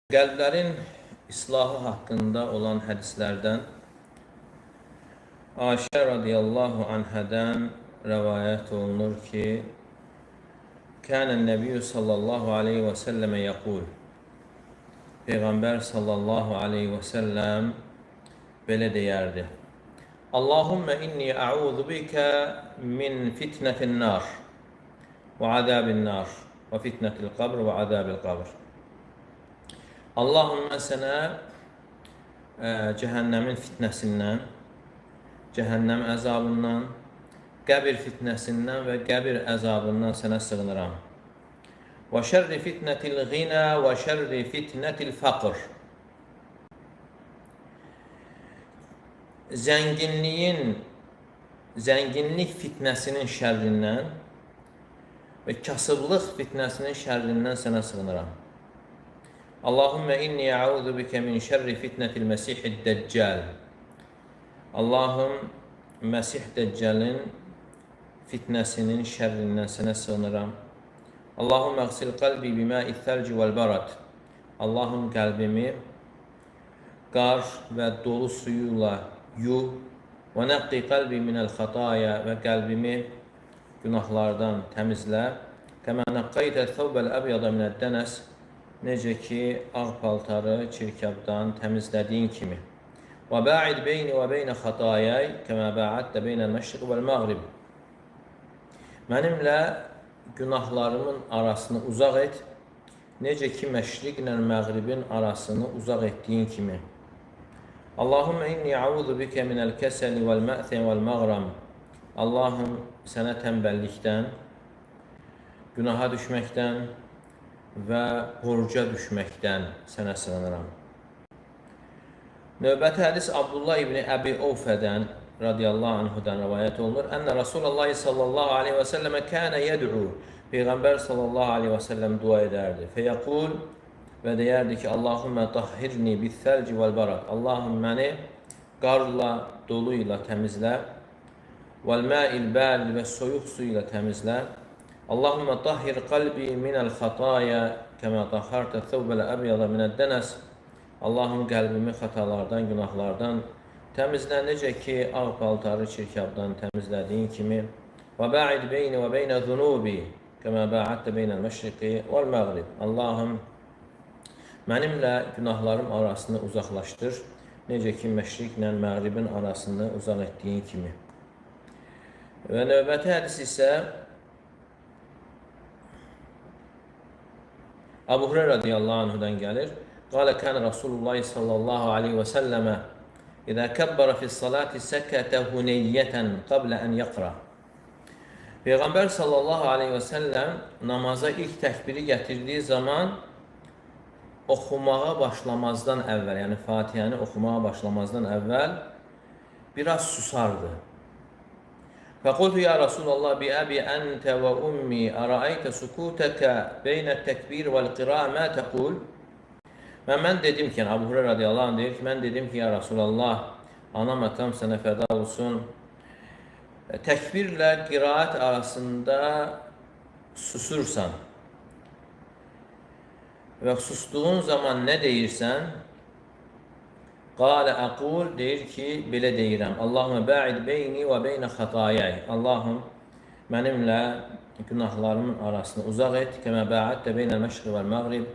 Qəlblərin islahı haqqında olan hədislərdən Ayşə radiyallahu anhədən rəvayət olunur ki, Kənən Nəbiyyü sallallahu aleyhi və səlləmə yəqul. Peyğəmbər sallallahu aleyhi və səlləm belə deyərdi: Allahümmə inni əuzu bikə min fitnətin nar və azabin nar və fitnətil qabr və azabil qabr. Allahım, mən sənə cəhənnəmin fitnəsindən, cəhənnəm əzabından, qəbir fitnəsindən və qəbir əzabından sənə sığınıram. Və şərri fitnətil ğinə və şərri fitnətil faqr. Zənginlik fitnəsinin şərrindən və kasıblıq fitnəsinin şərrindən sənə sığınıram. Allahümmə inni əuzu bikə min şərri fitnətil Məsihid Dəccal. Allahım, Məsih Dəccalın fitnəsinin şərrindən sənə sığınıram. Allahümmə əğsil qalbi bimə'i thəlci vəl-bərad. Allahım, qəlbimi qar və dolu suyuyla yu. Və nəqqi qalbi minəl xataya, və qəlbimi günahlardan təmizlə. Kəmə nəqqəytə thəvbəl əbyada minəd-dənəs. Necə ki, ağ paltarı çirkabdan təmizlədiyin kimi. Və ba'id beyni və beynə xatayay kəmə ba'addə beynəl məşriq vəl-məğrib. Mənimlə günahlarımın arasını uzaq et, necə ki, məşriqlə məğribin arasını uzaq etdiyin kimi. Allahümmə inni əuzu bikə minəl kəsəli vəl-mə'thəm vəl-məğram. Allahım, sənə tənbəllikdən, günaha düşməkdən və borca düşməkdən sənə sığınıram. Növbəti hədis Abdullah ibni Əbi Ovfədən radiyallahu anhudan rəvayət olunur. Ənə Rasulullah sallallahu aleyhi və səlləmə kənə yəd'u. Peyğəmbər sallallahu aleyhi və səlləm dua edərdi. Fəyəqul, və deyərdi ki, Allahümmə tahhirni bis-səlci vəl-bərad. Allahım, məni qarla, doluyla təmizlə. Vəl-mə'il bərid, və soyuq su ilə təmizlə. Allahümmə tahhir qalbi minəl xataya kəmə tahhartə thəvbəl əbyada minəd-dənəs. Allahım, qəlbimi xatalardan, günahlardan təmizlə, necə ki, ağ paltarı çirkabdan təmizlədiyin kimi. Və ba'id beyni və beynə zunubi kəmə ba'addə beynəl məşriqi vəl-məğrib. Allahım, mənimlə günahlarım arasını uzaqlaşdır, necə ki, məşriqlə məğribin arasını uzaq etdiyin kimi. Və növbəti hədis isə Abu Hureyra radiyallahu anhudan gəlir. Qalə kən Rasulullah sallallahu aleyhi və səlləmə İzə kəbbərə fis-salati səkətə huneyyətən qablə ən yəqra. Peyğəmbər sallallahu aleyhi və səlləm namaza ilk təkbiri gətirdiyi zaman oxumağa başlamazdan əvvəl, yəni Fatihəni oxumağa başlamazdan əvvəl biraz susardı. Fəqultu ya Rasulallah bi əbi əntə və ummi ərəəytə sukutəkə beynə təkbir vəl-qira mə təqul. Mən dedim ki, yəni Abu Hureyra radiyallahu anh deyir ki, mən dedim ki, ya Rasulallah, anam atam sənə fəda olsun, təkbirlə qiraət arasında susursan və sustuğun zaman nə deyirsən? Qalə əqul, deyir ki, belə deyirəm. Allahümmə ba'id beyni və beynə xatayay. Allahım, mənimlə günahlarımın arasını uzaq et. Kəmə ba'addə beynəl məşriq vəl-məğrib.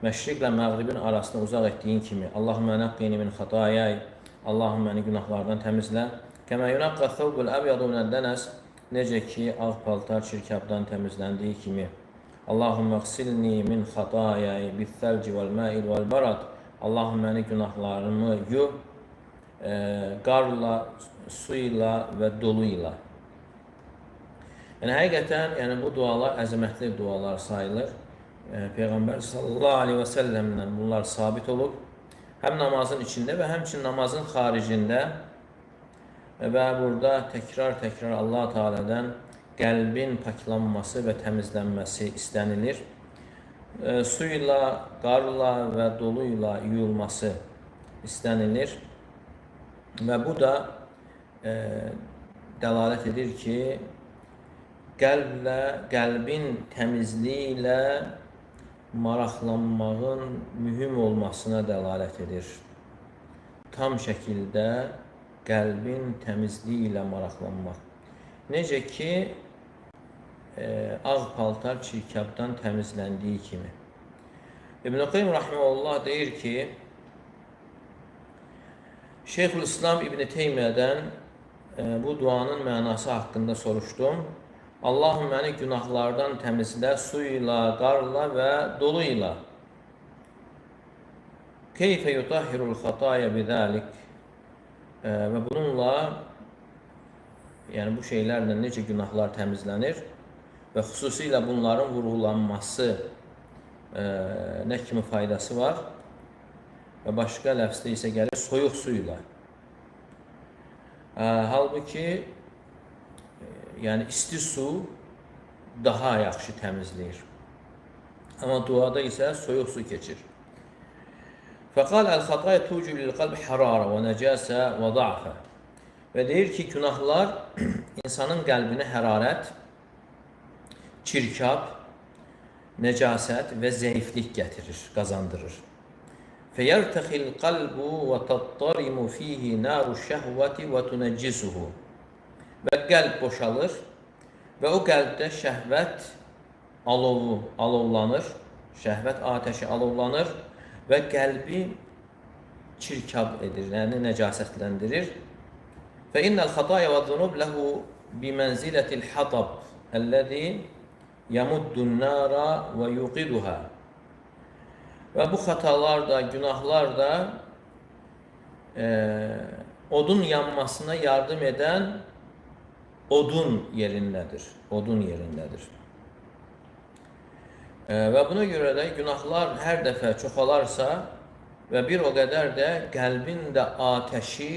Məşriqlə məğribin arasını uzaq etdiyin kimi. Allahümmə nəqqini min xatayay. Allahım, məni günahlardan təmizlə. Kəmə yunaqqa thəvbul əbyadu minəd-dənəs. Necə ki, ağ paltar çirkabdan təmizləndiyi kimi. Allahümmə qsilni min xatayay bis-səlci vəl-mə'il vəl-bərad. Allahım, məni günahlarımı yu, qarla, su ilə və dolu ilə. Yəni, həqiqətən, yəni, bu dualar əzəmətli dualar sayılır. Peyğəmbər sallallahu aleyhi və səlləmlə bunlar sabit olub. Həm namazın içində və həmçinin namazın xaricində və burada təkrar-təkrar Allah Teala'dan qəlbin paklanması və təmizlənməsi istənilir. Suyla, qarla və doluyla yuyulması istənilir. Və bu da dəlalət edir ki, qəlbin təmizliyi ilə maraqlanmağın mühüm olmasına dəlalət edir. Tam şəkildə qəlbin təmizliyi ilə maraqlanmaq. Necə ki, ağ paltar çirkabdan təmizləndiyi kimi. İbn-i Qayyim rahimehullah deyir ki, Şeyxülislam İbn-i Teymiyyədən bu duanın mənası haqqında soruşdum. Allahım məni günahlardan təmizlə, suyla, qarla və doluyla. Keyfə yutahhirul xataya bidəlik. Və bununla, yəni bu şeylərlə necə günahlar təmizlənir və xüsusilə bunların vurğulanması nə kimi faydası var? Və başqa ləfsdə isə gəlir soyuq suyla. Halbuki, yəni isti su daha yaxşı təmizləyir. Amma duada isə soyuq su keçir. Fəqal əl-xataya tucib lil-qalb hərara və nəcəsə və da'fə. Və deyir ki, günahlar insanın qəlbinə hərarət, çirkab, nəcasət və zəiflik gətirir, qazandırır. Fəyərtəxil qalbu və tattarimu fihi naru şəhvəti və tunəccisuhu. Və qəlb boşalır və o qəlbdə şəhvət alovu alovlanır, şəhvət atəşi alovlanır və qəlbi çirkab edir, yəni nəcasətləndirir. Fə innəl xataya və zunub ləhu bimənzilətil hatab əlləzi yamuddun nara və yuqiduha. Və bu xatalar da, günahlar da odun yanmasına yardım edən odun yerindədir. Odun yerindədir. Və buna görə də günahlar hər dəfə çoxalarsa və bir o qədər də qəlbin də atəşi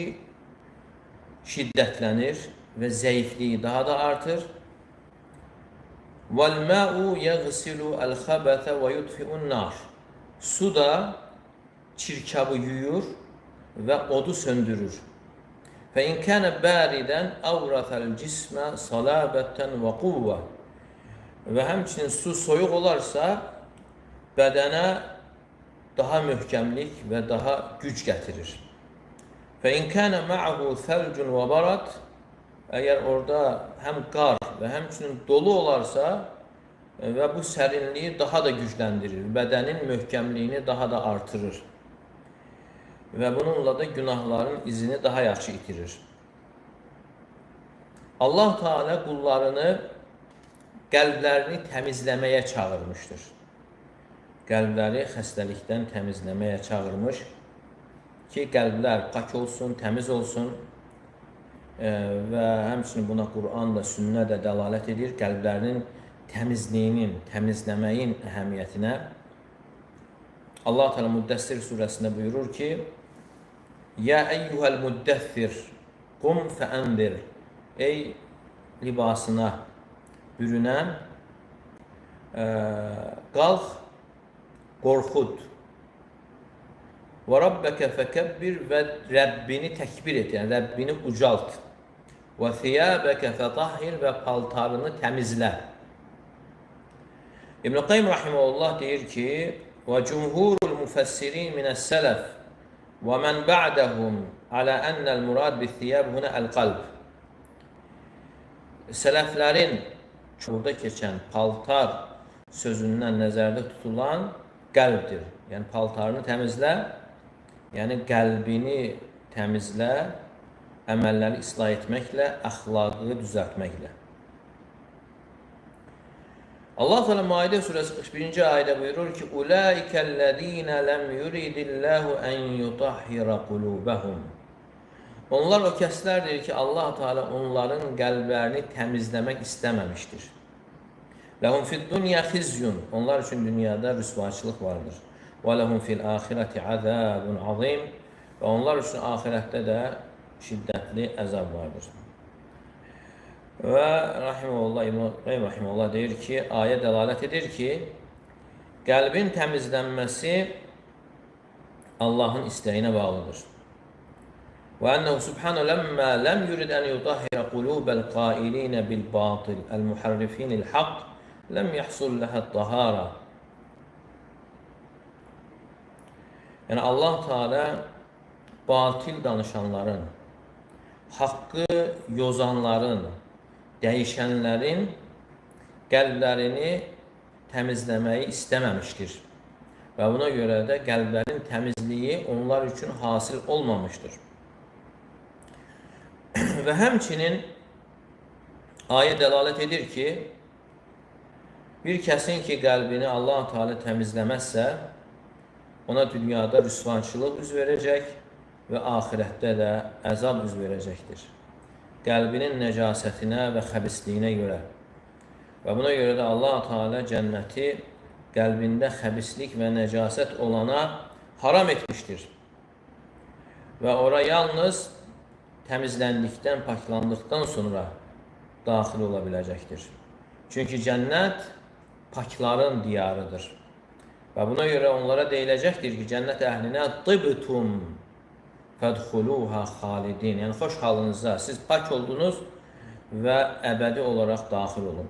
şiddətlənir və zəifliyi daha da artır. وَالْمَاءُ يَغْسِلُ الْخَبَثَ وَيُطْفِئُ النَّارِ. Su da çirkabı yuyur və odu söndürür. فَاِنْ كَانَ بَارِدًا اَوْرَثَ الْجِسْمَ صَلَابَةً وَقُوَّةً. Və həmçinin su soyuq olarsa, bədənə daha möhkəmlik və daha güc gətirir. فَاِنْ كَانَ مَعَهُ ثَلْجٌ وَبَرَدٌ. Əgər orada həm qar və həmçinin dolu olarsa və bu sərinliyi daha da gücləndirir, bədənin möhkəmliyini daha da artırır və bununla da günahların izini daha yaxşı itirir. Allah Teala qullarını qəlblərini təmizləməyə çağırmışdır. Qəlbləri xəstəlikdən təmizləməyə çağırmış ki, qəlblər pak olsun, təmiz olsun və həmçinin buna Quran da, sünnə də dəlalət edir. Qəlblərinin təmizliyinin, təmizləməyin əhəmiyyətinə. Allah Teala Müddəssir surəsində buyurur ki: Ya eyyuhəl müddəssir, qum fəəndir. Ey libasına bürünən, qalx, qorxud. Və rabbəkə fəkəbbir, və Rəbbini təkbir et, yəni Rəbbini ucalt. Və thiyabəkə fətahhir, və paltarını təmizlə. İbn-i Qayyim rahimehullah deyir ki: Və cumhurul müfəssirin minəs-sələf və mən ba'dəhum alə ennəl murad bi-thiyab huna əl-qalb. Sələflərin burada keçən paltar sözündən nəzərdə tutulan qəlbdir. Yəni paltarını təmizlə, yəni qəlbini təmizlə, əməlləri islah etməklə, əxlaqı düzəltməklə. Allah Teala Maidə surəsi 41-ci ayədə buyurur ki: "Ulaikellezine lem yuridillahu en yutahhira qulubahum." Onlar o kəslərdir ki, Allah Teala onların qəlblərini təmizləmək istəməmişdir. Lehum fid-dunya khizyun. Onlar üçün dünyada rüsvaçılıq vardır. Və lehum fil-axireti azabun azim. Və onlar üçün axirətdə də şiddətli əzab vardır. Və rahimehullah, İbn-i Qayyim rahimehullah deyir ki, ayə dəlalət edir ki, qəlbin təmizlənməsi Allahın istəyinə bağlıdır. Və ənəhu subhanahu ləmmə ləm yurid ən yutahhira qulubəl qailinə bil batil, əl-muharrifinil haqq, ləm yahsul ləhə tahara. Yəni Allah Teala batil danışanların, haqqı yozanların, dəyişənlərin qəlblərini təmizləməyi istəməmişdir. Və buna görə də qəlblərin təmizliyi onlar üçün hasil olmamışdır. Və həmçinin ayə dəlalət edir ki, bir kəsin ki, qəlbini Allah Teala təmizləməzsə, ona dünyada rüsvançılıq üz verəcək və axirətdə də əzab üz verəcəkdir. Qəlbinin nəcasətinə və xəbisliyinə görə. Və buna görə də Allah Teala cənnəti qəlbində xəbislik və nəcasət olana haram etmişdir. Və ora yalnız təmizləndikdən, paklandıqdan sonra daxil ola biləcəkdir. Çünki cənnət pakların diyarıdır. Və buna görə onlara deyiləcəkdir ki, cənnət əhlinə tıbtum fədxuluha xalidin. Yəni, xoş halınıza, siz pak oldunuz və əbədi olaraq daxil olun.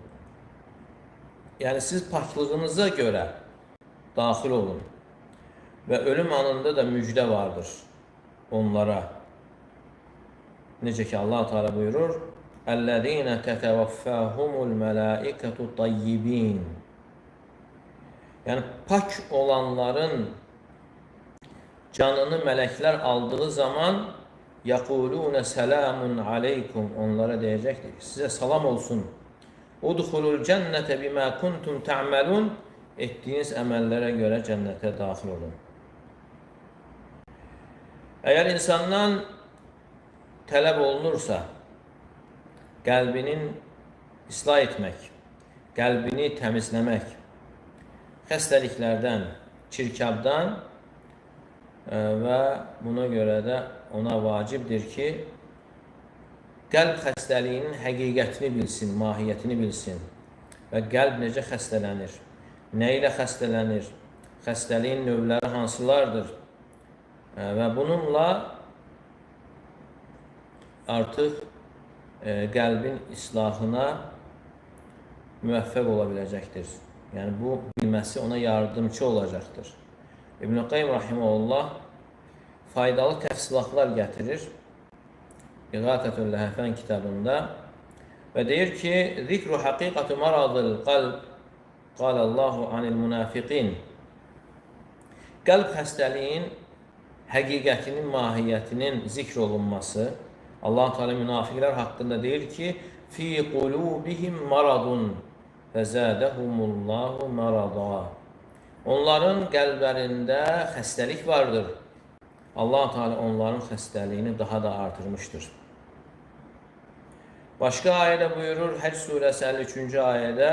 Yəni, siz paklığınıza görə daxil olun. Və ölüm anında da müjdə vardır onlara. Necə ki, Allah Teala buyurur, Əl-ləzīnə tətəvəffəhumul mələikətu tayyibin. Yəni, pak olanların canını mələklər aldığı zaman yəqulunə sələmun aleykum, onlara deyəcəkdir ki, sizə salam olsun. Udxulul cənnətə bimə kuntum tə'məlun, etdiyiniz əməllərə görə cənnətə daxil olun. Əgər insandan tələb olunursa, qəlbinin islah etmək, qəlbini təmizləmək, xəstəliklərdən, çirkabdan və buna görə də ona vacibdir ki, qəlb xəstəliyinin həqiqətini bilsin, mahiyyətini bilsin və qəlb necə xəstələnir, nə ilə xəstələnir, xəstəliyin növləri hansılardır və bununla artıq qəlbin islahına müvəffəq ola biləcəkdir. Yəni, bu bilməsi ona yardımcı olacaqdır. İbn-i Qayyim rahimehullah faydalı təfsilatlar gətirir İğatətül Ləhəfən kitabında və deyir ki, Zikru haqiqatü maradil qalb qalallahu anil münafiqin. Qəlb xəstəliyin həqiqətinin, mahiyyətinin zikr olunması, Allah Teala münafiqlər haqqında deyir ki, fi qulubihim maradun fəzədəhumullahu marada. Onların qəlblərində xəstəlik vardır. Allah Teala onların xəstəliyini daha da artırmışdır. Başqa ayədə buyurur, Həcc surəsi 53-cü ayədə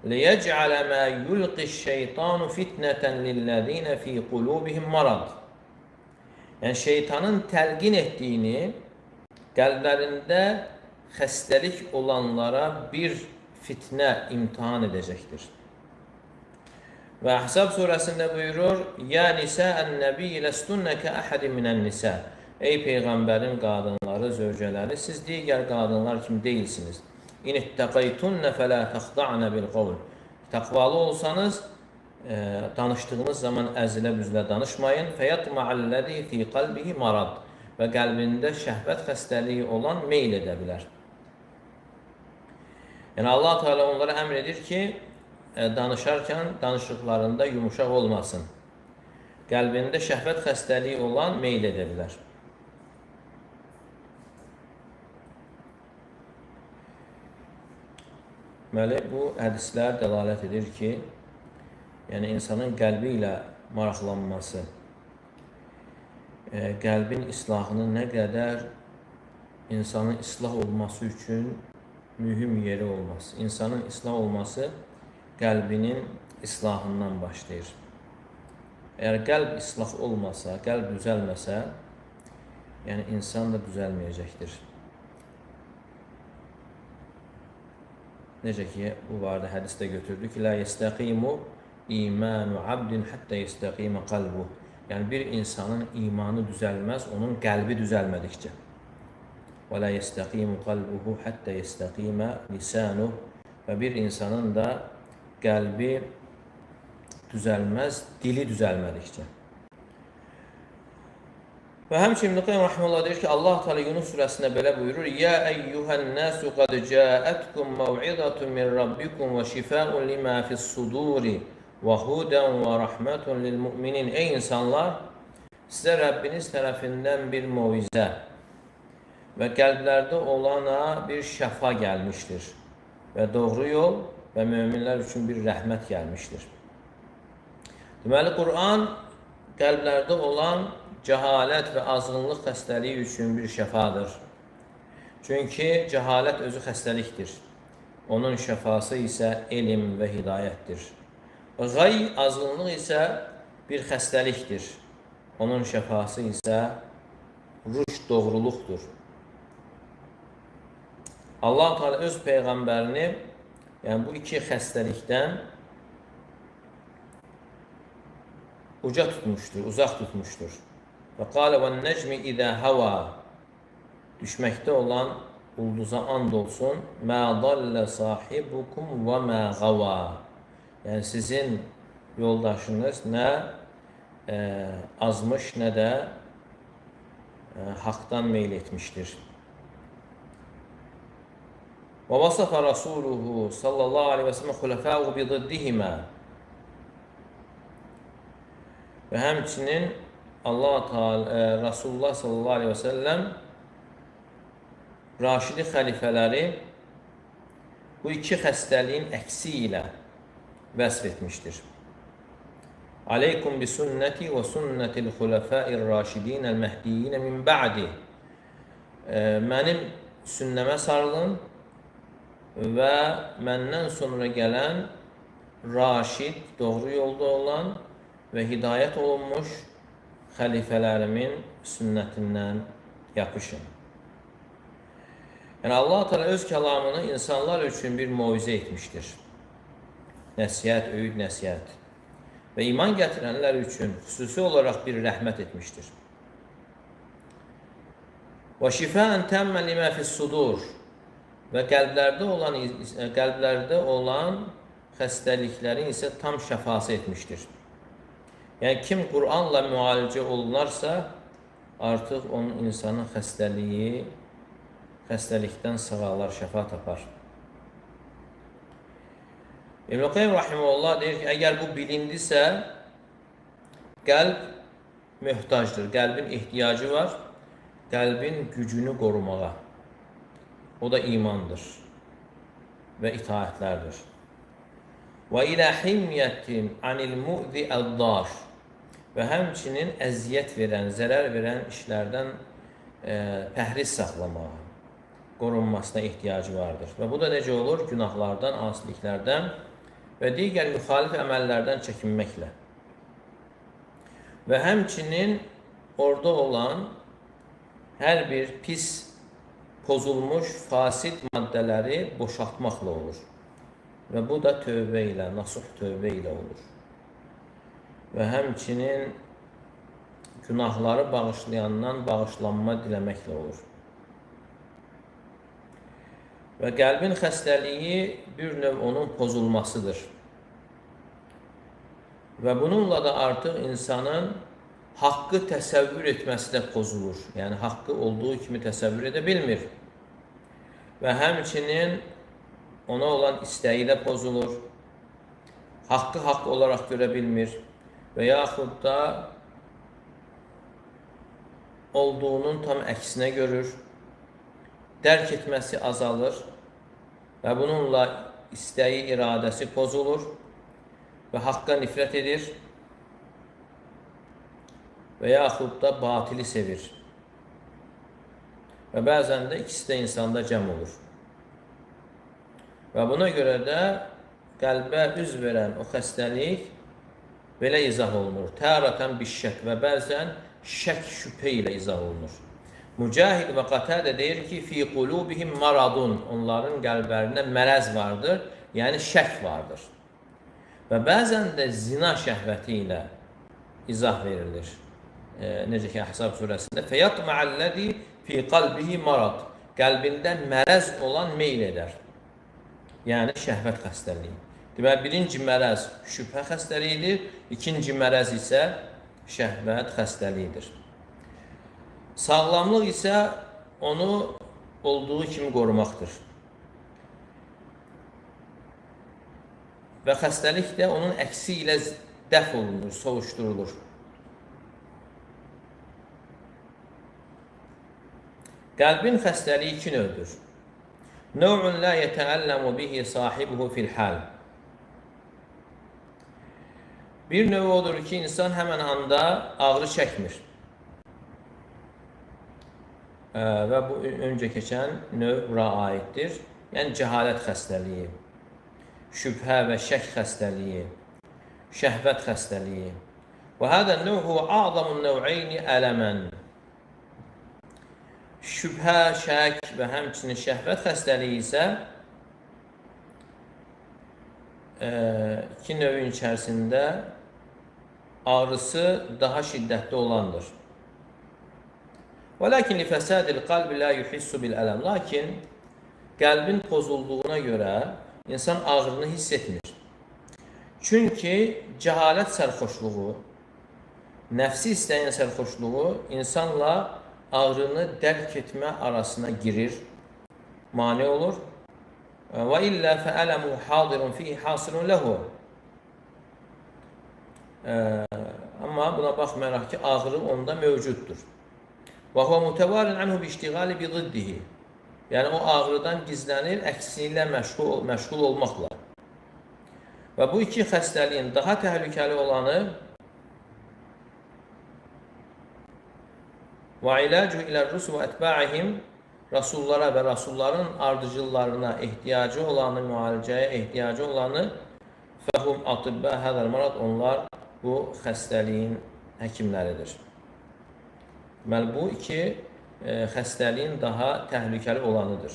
لِيَجْعَلَ مَا يُلْقِ الشَّيْطَانُ فِتْنَةً لِلَّذ۪ينَ ف۪ي قُلُوبِهِمْ marad. Yəni, şeytanın təlqin etdiyini qəlblərində xəstəlik olanlara bir fitnə imtihan edəcəkdir. Və Əhzab surəsində buyurur, Ya nisəən-nəbi ləstunnə kə əhədin minən-nisə. Ey Peyğəmbərin qadınları, zövcələri, siz digər qadınlar kimi deyilsiniz. İn ittəqaytunnə fələ təxda'nə bil qavl. Təqvalı olsanız, danışdığınız zaman əzilə büzlə danışmayın. Fəyatma'əl-ləzi fi qalbihi marad. Və qəlbində şəhvət xəstəliyi olan meyl edə bilər. Yəni, Allah Teala onlara əmr edir ki, danışarkən danışıqlarında yumuşaq olmasın. Qəlbində şəhvət xəstəliyi olan meyl edə bilər. Deməli, bu hədislər dəlalət edir ki, yəni insanın qəlbi ilə maraqlanması, qəlbin islahının nə qədər insanın islah olması üçün mühüm yeri olması. İnsanın islah olması qəlbinin islahından başlayır. Əgər qəlb islah olmasa, qəlb düzəlməsə, yəni insan da düzəlməyəcəkdir. Necə ki, bu barədə hədisdə götürdük ki, Lə yəstəqimu imanu abdin həttə yəstəqimə qalbuh. Yəni, bir insanın imanı düzəlməz, onun qəlbi düzəlmədikcə. Və lə yəstəqimu qalbuhu həttə yəstəqimə lisanuh. Və bir insanın da qəlbi düzəlməz, dili düzəlmədikcə. Və həmçinin İbn-i Qayyim rahimehullah deyir ki, Allah Teala Yunus surəsində belə buyurur: "Ya eyyuhen nasu qad ca'atkum mev'izatun min rabbikum ve şifa'un lima fi's-suduri ve huden ve rahmetun lil mu'minin." Ey insanlar, sizə Rəbbiniz tərəfindən bir moizə və qəlblərdə olana bir şəfa gəlmişdir və doğru yol və möminlər üçün bir rəhmət gəlmişdir. Deməli, Quran qəlblərdə olan cəhalət və azğınlıq xəstəliyi üçün bir şəfadır. Çünki cəhalət özü xəstəlikdir. Onun şəfası isə elm və hidayətdir. Qay, azğınlıq isə bir xəstəlikdir. Onun şəfası isə rüşd, doğruluqdur. Allah Teala öz peyğəmbərini, yəni bu iki xəstəlikdən uca tutmuşdur, uzaq tutmuşdur. Və qalə və nəcmi idə həva, düşməkdə olan ulduza and olsun, mə dallə sahibukum və mə qava. Yəni sizin yoldaşınız nə azmış, nə də haqdan meyl etmişdir. Və vasafa Rasuluhu sallallahu aleyhi və səlləm xulafəhu bi ziddihimə. Və həmçinin Allah Teala, Rasulullah sallallahu aleyhi və səlləm raşidi xəlifələri bu iki xəstəliyin əksi ilə vəsf etmişdir. Aleykum bi sünnəti və sünnətil xulafəir raşidinəl məhdiyinə min ba'di. Mənim sünnəmə sarılın və məndən sonra gələn raşid, doğru yolda olan və hidayət olunmuş xəlifələrimin sünnətindən yapışın. Yəni Allah Teala öz kəlamını insanlar üçün bir moizə etmişdir. Nəsihət, öyüd nəsihət. Və iman gətirənlər üçün xüsusi olaraq bir rəhmət etmişdir. Və şifən təmmən limə fis-sudur. Və qəlblərdə olan xəstəliklərin isə tam şəfası etmişdir. Yəni kim Qur'anla müalicə olunarsa, artıq onun insanın xəstəliyi, xəstəlikdən sağalar, şəfa tapar. İbn-i Qayyim rahimehullah deyir ki, əgər bu bilindisə, qəlb möhtacdır, qəlbin ehtiyacı var, qəlbin gücünü qorumağa. O da imandır və itaətlərdir. Və ilə himyətin anil mu'zi əd-dar. Və həmçinin əziyyət verən, zərər verən işlərdən pəhriz saxlamağa, qorunmasına ehtiyacı vardır. Və bu da necə olur? Günahlardan, asiliklərdən və digər müxalif əməllərdən çəkinməklə. Və həmçinin orada olan hər bir pis, pozulmuş, fasid maddələri boşaltmaqla olur. Və bu da tövbə ilə, nasuh tövbə ilə olur. Və həmçinin günahları bağışlayandan bağışlanma diləməklə olur. Və qəlbin xəstəliyi bir növ onun pozulmasıdır. Və bununla da artıq insanın haqqı təsəvvür etməsi də pozulur. Yəni haqqı olduğu kimi təsəvvür edə bilmir. Və həmçinin ona olan istəyi də pozulur. Haqqı haqq olaraq görə bilmir. Və yaxud da olduğunun tam əksinə görür. Dərk etməsi azalır və bununla istəyi, iradəsi pozulur və haqqa nifrət edir və yaxud da batili sevir. Və bəzən də ikisi də insanda cəm olur. Və buna görə də qəlbə üz verən o xəstəlik belə izah olunur. Tərətən bir şək və bəzən şək şübhə ilə izah olunur. Mücahid və Qatədə deyir ki, fi qulubihim maradun, onların qəlblərində mərəz vardır, yəni şək vardır. Və bəzən də zina şəhvəti ilə izah verilir. Necə ki, Əhzab surəsində feyatma'əl-ləzi fi qalbihi marad, qəlbində mərəz olan meyl edər. Yəni şəhvət xəstəliyi. Deməli, birinci mərəz şübhə xəstəliyidir, ikinci mərəz isə şəhvət xəstəliyidir. Sağlamlıq isə onu olduğu kimi qorumaqdır. Və xəstəlik də onun əksi ilə dəf olunur, soğuşdurulur. Qəlbin xəstəliyi iki növdür. Növ'un la yetəəlləmu bihi sahibuhu fil hal. Bir növ odur ki, insan həmən anda ağrı çəkmir. Və bu öncə keçən növ bura aiddir. Yəni cəhalət xəstəliyi, şübhə və şək xəstəliyi, şəhvət xəstəliyi. Və hədə növ huvə a'zamun növ'eyni ələmən. Şübhə, şək və həmçinin şəhvət xəstəliyi isə iki növün içərisində ağrısı daha şiddətli olandır. Və lakin li fəsadil qalbi la yuhissu bil ələm. Lakin qəlbin pozulduğuna görə insan ağrını hiss etmir. Çünki cəhalət sərxoşluğu, nəfsi istəyin sərxoşluğu insanla ağrını dərk etmə arasına girir, mane olur. Və illə fəələmu hadirun fihi hasilun lehu. Amma buna baxmayaraq ki, ağrı onda mövcuddur. Və huvə mütəvarin anhu bi iştiğali bi ziddihi. Yəni o ağrıdan gizlənir, əksi ilə məşğul olmaqla. Və bu iki xəstəliyin daha təhlükəli olanı və ilacu ilə'r-rusul və ətba'ihim, rasullara və rasulların ardıcıllarına ehtiyacı olanı, müalicəyə ehtiyacı olanı fəhum atibbə həzəl marad, onlar bu xəstəliyin həkimləridir. Deməli, bu iki xəstəliyin daha təhlükəli olanıdır.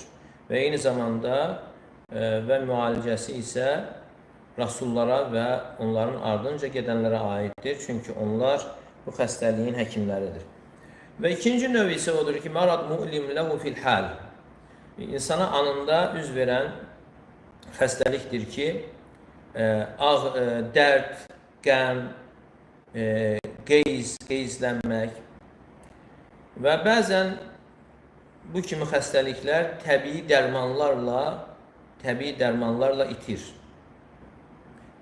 Və eyni zamanda və müalicəsi isə rasullara və onların ardınca gedənlərə aiddir. Çünki onlar bu xəstəliyin həkimləridir. Və ikinci növ isə odur ki, marad mu'lim lehu fil hal. İnsana anında üz verən xəstəlikdir ki, dərd, qəm, qeyz, qeyzlənmək və bəzən bu kimi xəstəliklər təbii dərmanlarla itir.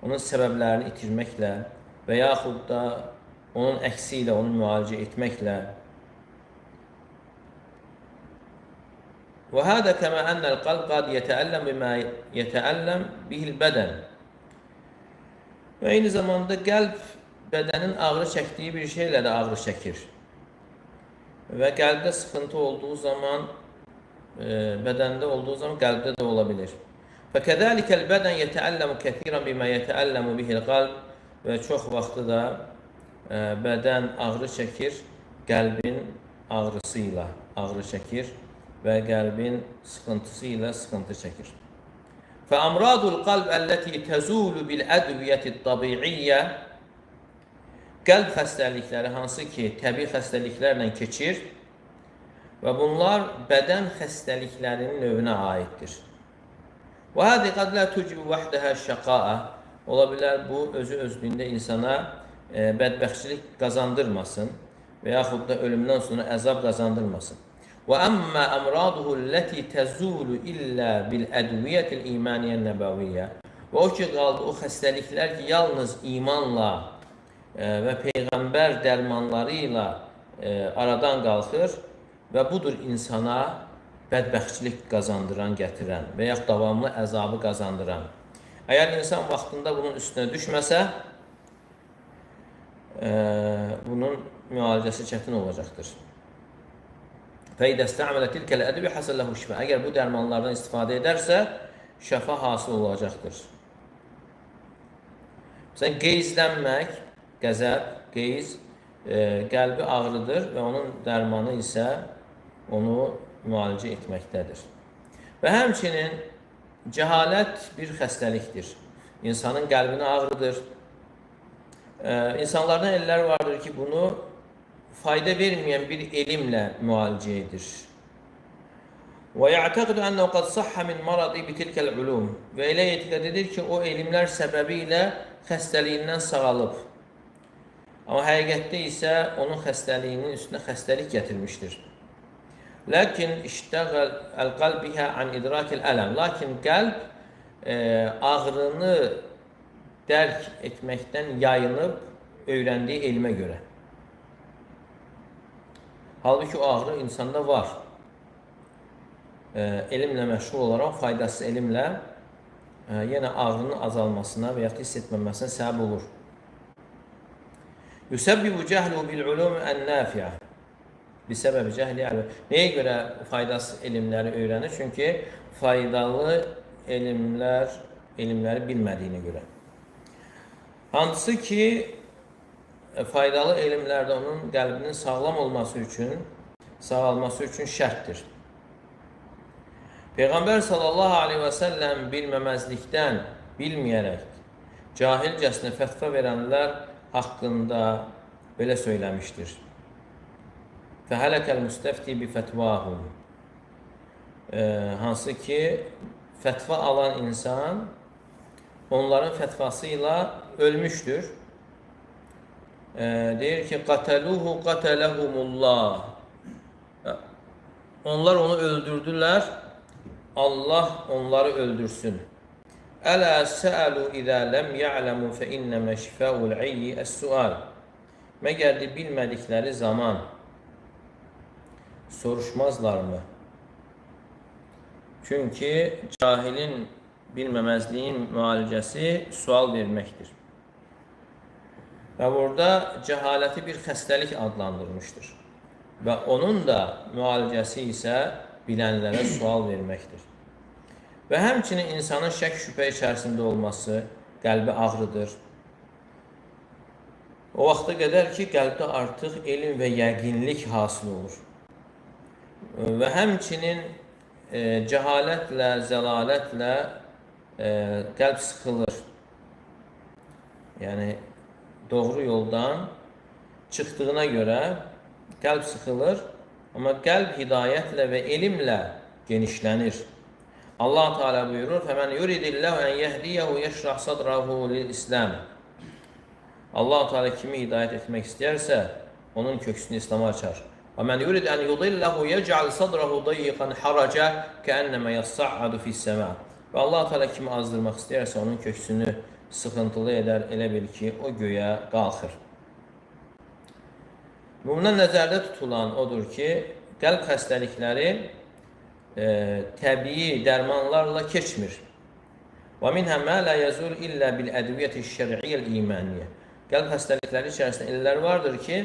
Onun səbəblərini itirməklə və yaxud da onun əksi ilə onu müalicə etməklə. وهذا كما أن القلب قد يتألم بما يتألم به البدن. Və eyni zamanda qəlb bədənin ağrı çəkdiyi bir şeylə də ağrı çəkir. Və qəlbdə sıxıntı olduğu zaman, bədəndə olduğu zaman qəlbdə də ola bilir. فَكَذَلِكَ الْبَدَنْ يَتَأَلَّمُ كَثِيرًا بِمَا يَتَأَلَّمُ بِهِ الْقَلْبِ. Və çox vaxtı da bədən ağrı çəkir, qəlbin ağrısı ilə ağrı çəkir və qəlbin sıxıntısı ilə sıxıntı çəkir. فَأَمْرَادُ الْقَلْبِ الَّتِي تَزُولُ بِالْأَدْوِيَةِ الطَّبِيعِيَّةِ. Qəlb xəstəlikləri hansı ki, təbii xəstəliklərlə keçir və bunlar bədən xəstəliklərinin növünə aiddir. وَهَذِي قَدْ لَا تُجِبُ وَحْدَهَا الشَّقَاءَ. Ola bilər bu, özü özlüyündə insana bədbəxtçilik qazandırmasın və yaxud da ölümdən sonra əzab qazandırmasın. وَأَمَّا أَمْرَاضُهُ الَّتِي تَزُولُ إِلَّا بِالْأَدْوِيَةِ الْإِيمَانِيَّ النَّبَوِيَّةِ. Və o ki, qaldı o xəstəliklər ki, yalnız imanla və Peyğəmbər dərmanları ilə aradan qalxır və budur insana bədbəxtçilik qazandıran, gətirən və yaxud davamlı əzabı qazandıran. Əgər insan vaxtında bunun üstünə düşməsə, bunun müalicəsi çətin olacaqdır. فَاِذَا اسْتَعْمَلَ تِلْكَ الْأَدْوِيَةَ حَصَلَ لَهُ الشِّفَاءُ. Əgər bu dərmanlardan istifadə edərsə, şəfa hasıl olacaqdır. Məsələn, qeyzlənmək, qəzəb, qeyz qəlbi ağrıdır və onun dərmanı isə onu müalicə etməkdədir. Və həmçinin cəhalət bir xəstəlikdir. İnsanın qəlbini ağrıdır. İnsanlardan ellər vardır ki, bunu fayda verməyən bir elmlə müalicə edir. Və ya'təqidu ənəhu qad sahha min maradi bitilkəl ulum. Və elə etiqad edir ki, o elmlər səbəbi ilə xəstəliyindən sağalıb. Amma həqiqətdə isə onun xəstəliyinin üstünə xəstəlik gətirmişdir. Lakin iştəğəl əl-qalb bihə an idrakil ələm. Lakin qəlb ağrını dərk etməkdən yayınıb öyrəndiyi elmə görə. Halbuki o ağrı insanda var. Elmlə məşğul olaraq, faydasız elmlə yenə ağrının azalmasına və yaxud hiss etməməsinə səbəb olur. Yüsəbbibu cəhluhu bil-ulum ən-nafiə. Bisəbəbi cəhli. Nəyə görə faydasız elmləri öyrənir? Çünki faydalı elmləri bilmədiyinə görə. Hansı ki, faydalı elmlərdə onun qəlbinin sağlam olması üçün, sağalması üçün şərtdir. Peyğəmbər sallallahu aleyhi və səlləm bilməməzlikdən, bilməyərək, cahilcəsinə fətva verənlər haqqında belə söyləmişdir. Fəhələkəl müstəfti bi fətvahum. Hansı ki, fətva alan insan onların fətvası ilə ölmüşdür. Deyir ki, qatəluhu qatələhumullah. Onlar onu öldürdülər, Allah onları öldürsün. Ələ səəlu izə ləm ya'ləmu fə innəmə şifəul iyyi əs-sual. Məgər bilmədikləri zaman soruşmazlarmı? Çünki cahilin bilməməzliyin müalicəsi sual verməkdir. Və burada cəhaləti bir xəstəlik adlandırmışdır. Və onun da müalicəsi isə bilənlərə sual verməkdir. Və həmçinin insanın şək şübhə içərisində olması qəlbi ağrıdır. O vaxta qədər ki, qəlbdə artıq elm və yəqinlik hasil olur. Və həmçinin cəhalətlə, zəlalətlə qəlb sıxılır. Yəni, doğru yoldan çıxdığına görə qəlb sıxılır, amma qəlb hidayətlə və elmlə genişlənir. Allah Teala buyurur: "Fəmən yuridillahu en yehdiyehu yeşrah sadrahu lil-İslam." Allah Teala kimi hidayət etmək istəyərsə, onun köksünü İslam'a açar. Və men yurid en yudillahu yec'al sadrahu dayyiqan haraca keennema yas'adu fi's-sema. Və Allah Teala kimi azdırmaq istəyərsə, onun köksünü sıxıntılı edər, elə bil ki, o göyə qalxır. Bundan nəzərdə tutulan odur ki, qəlb xəstəlikləri təbii dərmanlarla keçmir. Və minhə mə la yəzul illə bil ədviyyəti şər'iyyəl imaniyyə. Qəlb xəstəlikləri içərisində ellər vardır ki,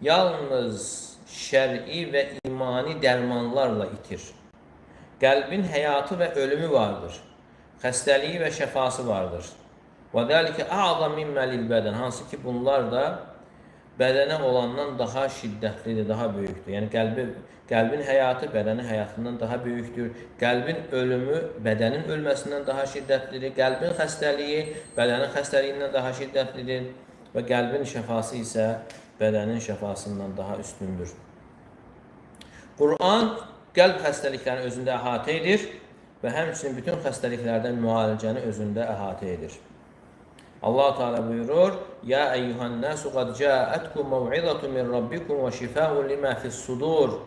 yalnız şər'i və imani dərmanlarla itir. Qəlbin həyatı və ölümü vardır. Xəstəliyi və şəfası vardır. Və dəlikə a'zam mimmə lil bədən. Hansı ki, bunlar da bədənə olandan daha şiddətlidir, daha böyükdür. Yəni qəlbin həyatı bədənin həyatından daha böyükdür. Qəlbin ölümü bədənin ölməsindən daha şiddətlidir. Qəlbin xəstəliyi bədənin xəstəliyindən daha şiddətlidir. Və qəlbin şəfası isə bədənin şəfasından daha üstündür. Quran qəlb xəstəliklərini özündə əhatə edir və həmçinin bütün xəstəliklərdən müalicəni özündə əhatə edir. Allah Teala buyurur: "Ya eyyuhan nasu qad ca'atkum mev'izatun min rabbikum ve şifa'un lima fi's-sudur."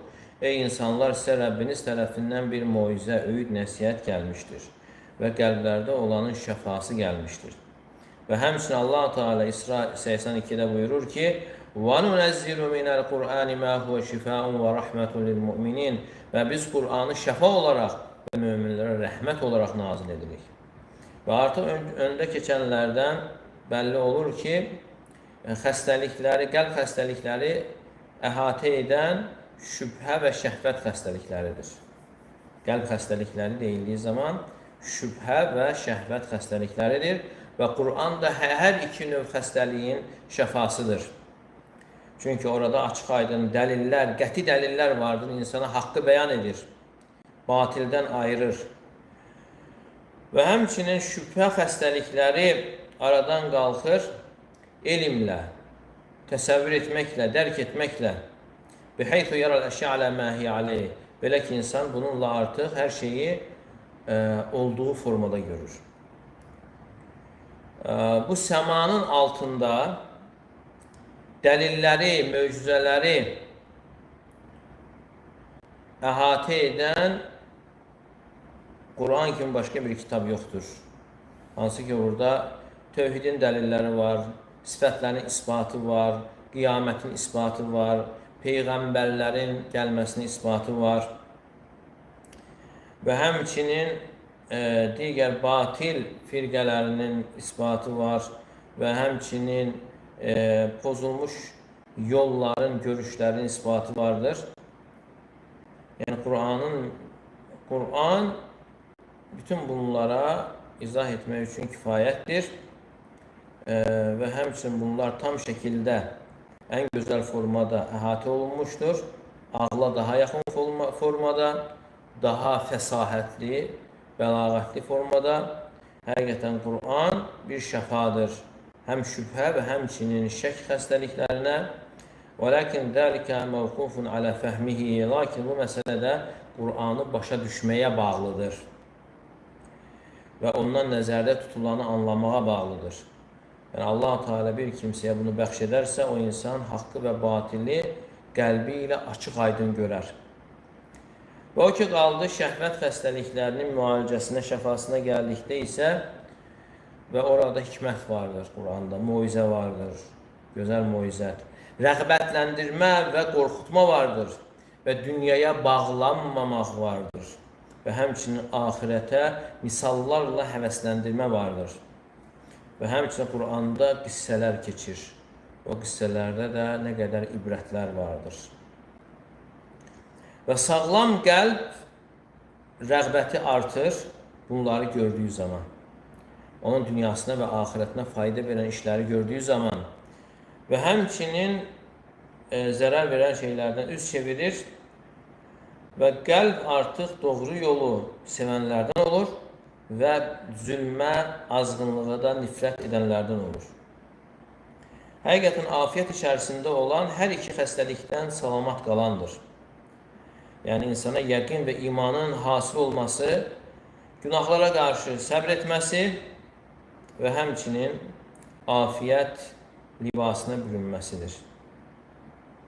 Ey insanlar, sizə Rəbbiniz tərəfindən bir moizə, öyüd, nəsihət gəlmişdir və qəlblərdə olanın şəfası gəlmişdir. Və həmçinin Allah Teala İsra 82-də buyurur ki: "Və nunezzilu minəl Qur'ani ma huve şifa'un və rahmetun lil mu'minin." Və biz Qur'anı şəfa olaraq və möminlərə rəhmət olaraq nazil edirik. Və artıq öndə keçənlərdən bəlli olur ki, xəstəlikləri, qəlb xəstəlikləri əhatə edən şübhə və şəhvət xəstəlikləridir. Qəlb xəstəlikləri deyildiyi zaman şübhə və şəhvət xəstəlikləridir və Quran da hər iki növ xəstəliyin şəfasıdır. Çünki orada açıq aydın dəlillər, qəti dəlillər vardır, insana haqqı bəyan edir, batildən ayırır. Və həmçinin şübhə xəstəlikləri aradan qalxır elmlə, təsəvvür etməklə, dərk etməklə. Biheythu yaral əşya alə mə hiyə aleyh. Belə ki, insan bununla artıq hər şeyi olduğu formada görür. Bu səmanın altında Dəlilləri, möcüzələri əhatə edən Quran kimi başqa bir kitab yoxdur. Hansı ki, burada tövhidin dəlilləri var, sifətlərin isbatı var, qiyamətin isbatı var, peyğəmbərlərin gəlməsinin isbatı var və həmçinin digər batil firqələrinin isbatı var və həmçinin pozulmuş yolların, görüşlərin isbatı vardır. Yəni Quran bütün bunlara izah etmək üçün kifayətdir və həmçinin bunlar tam şəkildə ən gözəl formada əhatə olunmuşdur. Ağla daha yaxın formada, daha fəsahətli, bəlağətli formada. Həqiqətən Quran bir şəfadır. Həm şübhə və həmçinin şək xəstəliklərinə. Və lakin zəlikə məvqufun alə fəhmihi. Lakin bu məsələdə Qur'anı başa düşməyə bağlıdır və ondan nəzərdə tutulanı anlamağa bağlıdır. Yəni Allah Teala bir kimsəyə bunu bəxş edərsə, o insan haqqı və batili qəlbi ilə açıq aydın görər. Və o ki qaldı şəhvət xəstəliklərinin müalicəsinə, şəfasına gəldikdə isə və orada hikmət vardır Quranda, moizə vardır, gözəl moizə. Rəğbətləndirmə və qorxutma vardır və dünyaya bağlanmamaq vardır və həmçinin axirətə misallarla həvəsləndirmə vardır. Və həmçinin Quranda qissələr keçir. O qissələrdə də nə qədər ibrətlər vardır. Və sağlam qəlb rəğbəti artır bunları gördüyü zaman. Onun dünyasına və axirətinə fayda verən işləri gördüyü zaman və həmçinin zərər verən şeylərdən üz çevirir və qəlb artıq doğru yolu sevənlərdən olur və zülmə, azğınlığa da nifrət edənlərdən olur. Həqiqətən afiyyət içərisində olan hər iki xəstəlikdən salamat qalandır. Yəni insana yəqin və imanın hasıl olması, günahlara qarşı səbr etməsi və həmçinin afiyyət libasına bürünməsidir.